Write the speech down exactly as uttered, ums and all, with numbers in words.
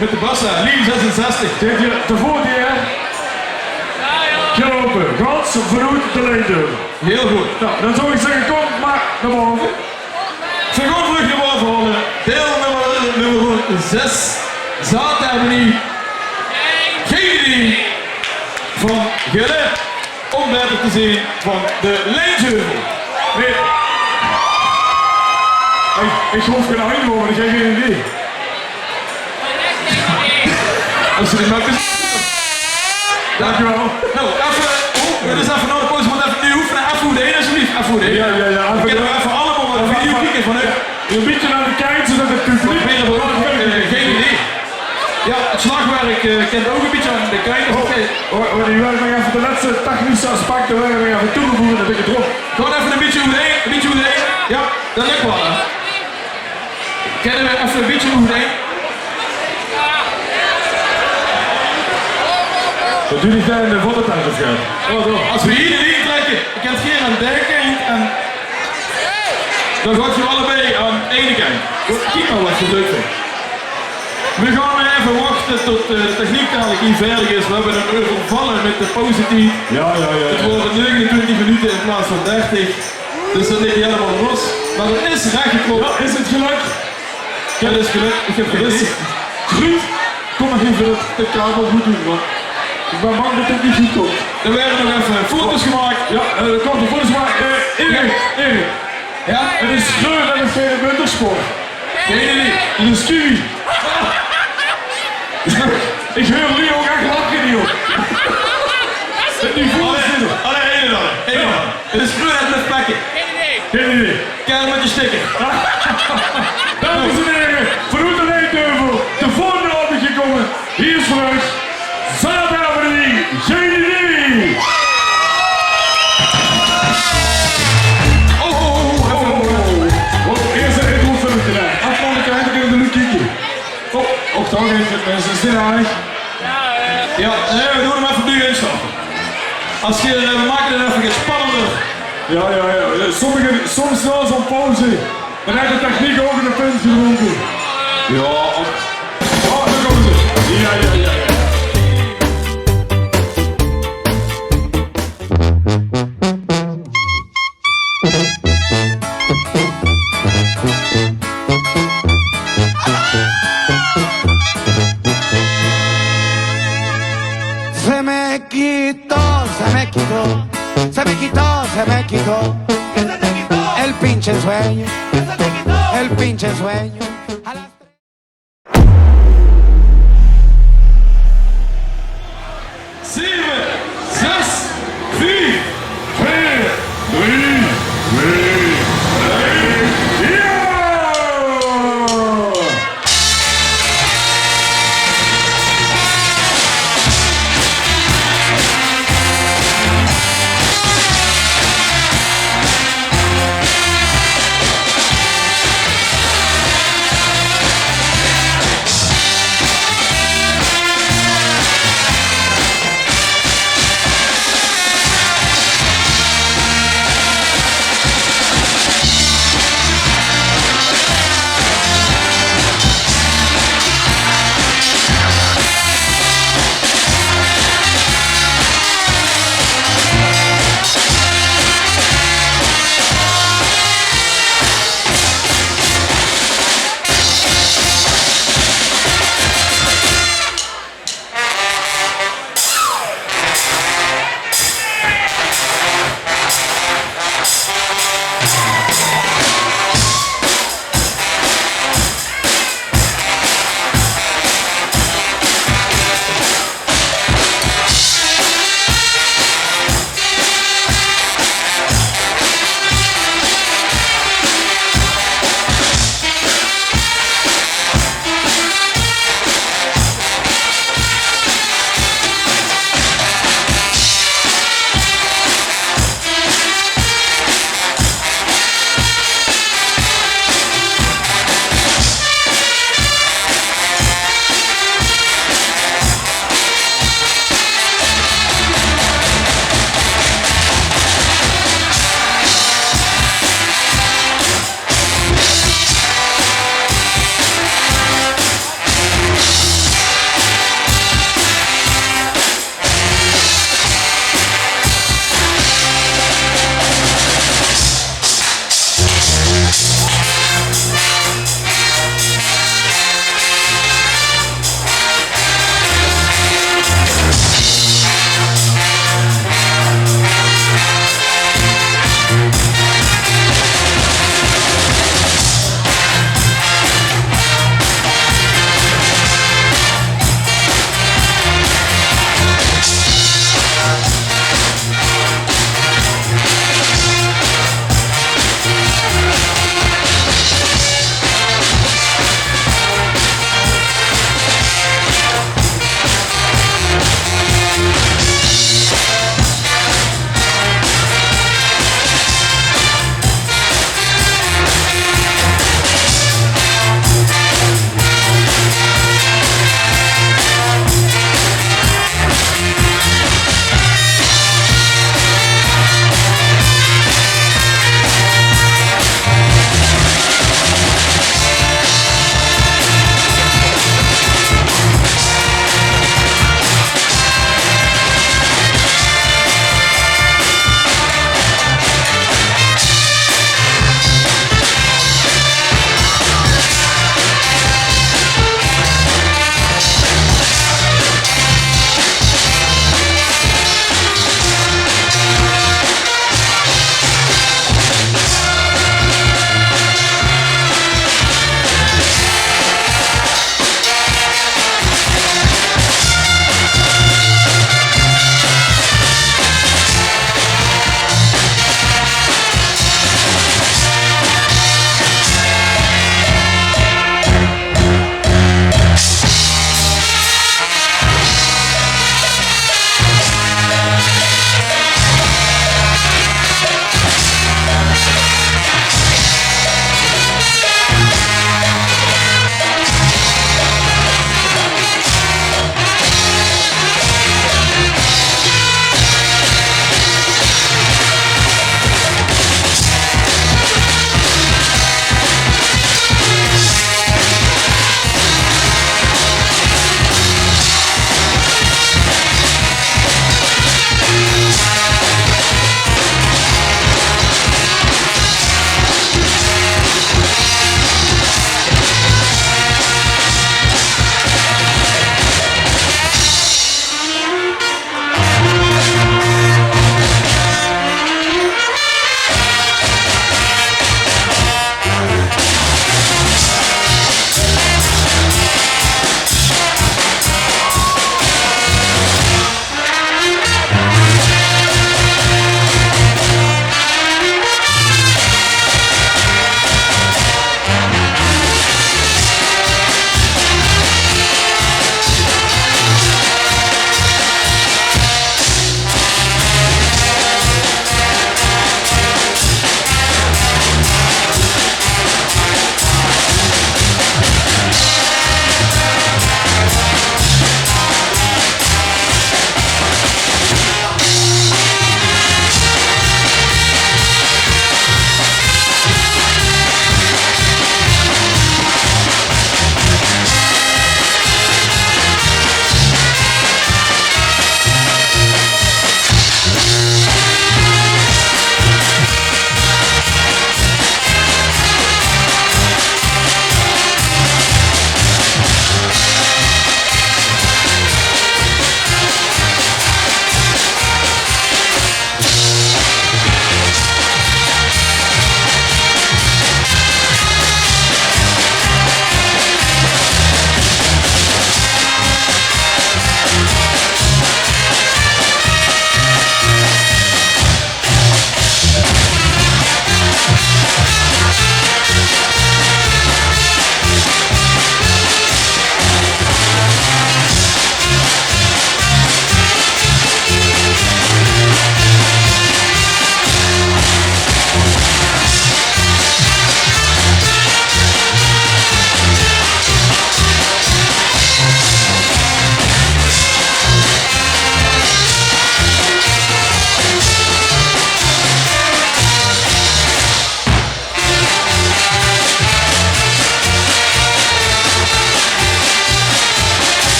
Mit de Bassa, lien zesenzestig. Zit hie te voot hie? Geloupe, gans vanoet de Leinduvel. Hiel good. Noe, dan zou ich zègke, kóm mer nao bove. Veer gaon trök nao bove haole. Deilnummer, nummer zes. Zaat harmonie. Gein idee. Van Gele. Óm baeter te zeen, van de Leinduvel. Nae. Ich, ich hoof gein antjwaord, want ich höb gein idee. Es se 't mer bes-, dankjewel. Noe, effe, oeh, dit is effe nao de pauze, mót effe noe oefene. Effe good ein, esjeblief. Effe good ein. Jao, jao, jao, effe. Veer kinne effe allemaol nao de video kieke van, hè. Ein bietje nao de kantj, zoedat 't publiek... Gein idee. Jao, 't sjlagwerk, eh, kint ouch ein bietje aan de kantj. Oh, oh, oh, die wil ich nog effe de lètste technische aspecte wil ich nog effe toeveujge, ein bietje d'rop. Gewoon effe ein bietje oetein, ein bietje oetein. Jao, det lök waal, hè. Kinne veer effe ein bietje oetein? Det doon ich dan in de fototent of zo. Oh, zo. Es veer hie de lien trèkke, dan kint geer aan die kantj en dan gaot geer allebei aan ein kantj. Kiek mer waat veur leuk vinj. Veer gaon effe wachte tot, eh, de techniek dalik hie veerdig is. Veer höbbe 'm euvervalle mit de pauzetied. Jao, jao, jao. 't Waore negenentwintig minute in plaats van dertig. Dus det ligk hielemaol los. Mer 't is rech geklop. Jao, is 't gelök? Jao, 't is gelök. Ich höb gein idee. Ruud, kóm mer effe de kabel good doon, want ich bön bang det 't neet good kump. D'r waere nog effe foto's gemaak. Jao, eh, d'r kómme foto's gemaak. Eh, Erik, Erik. Jao? 't Is sjreun en 't is geine wintersport. Gein idee. 't Is kiwi. Ich heur Leo ouch ech lache, Leo. 't Niveau is... Allee, allee, eine dan. Eine dan. 't Is sjreun en 't blief pekke. Gein idee. Kerel mit de sticker. Dames en here, vanoet de Leinduvel, de volgende op is gekómme. Hie is veur uch Zaat Harmonie, Gein idee. Oh, oh, oh, oh, oh. Waat, ieërs ein intro filmke. Afgeloupe tied höbbe veer de Luc Kieke. Oh, ouch dao geit 't mis. Is dit erg? Jao, nae, veer doon 'm effe opnuuj instappe. Es geer, eh, veer make 't effe get spannender. Jao, jao, jao. Sommige, soms waal zoe'n pauze. Mer haet de techniek ouch in de pint gedrónke? Jao, op. Oh, dao kómme ze. Jao, jao, jao, jao. Se me quitó, se me quitó, se me quitó, se me quitó el pinche sueño, el pinche sueño.